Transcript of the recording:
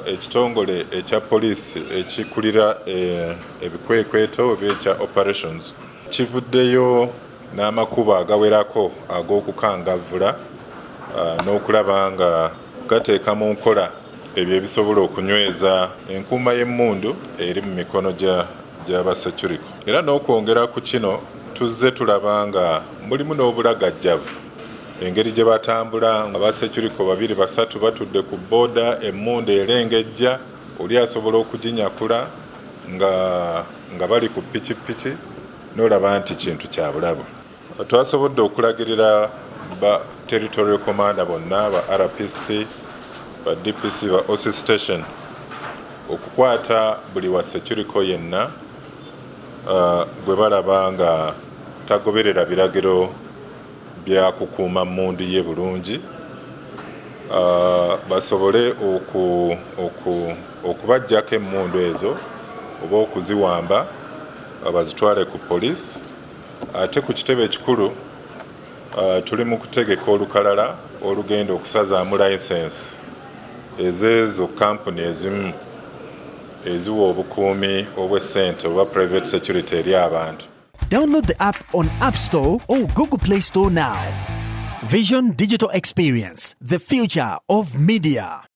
Ekitongole ekya poliisi ekikulira ebikwekweto oba ekya operations kivuddeyo n'amakubo agawerako ag'okukangavvula n'okulaba nga gateeka mu nkola ebyo ebisobola okunyweza enkuuma y'emmundu eri mu mikono gy'abasecuriko. Era n'okwongera ku kino, tuzze tulaba nga mulimu n'obulagajjavu, engeri gye batambula nga basecuriko babiri basatu batudde ku booda, emmundu erengejja, oli asobola okuginyakula nga bali ku pikipiki, n'olaba nti kintu kya bulabu. Twasobodde okulagirira ba territorial commander bonna, ba RPC, ba DPC, ba OC station, okukwata buli wa securiko yenna gwe balaba nga tagoberera biragiro bya kukuuma mmundu ye bulungi, basobole okubaggyako emmundu ezo oba okuziwamba bazitwale ku poliisi. Ate ku kitebe ekikulu tuli mu kutegeka olukalala olugenda okusazaamu license ezeezo kampuni ezimu eziwa obukuumi obw'essente oba private security eri abantu. Download the app on App Store or Google Play Store now. Vision Digital Experience, the future of media.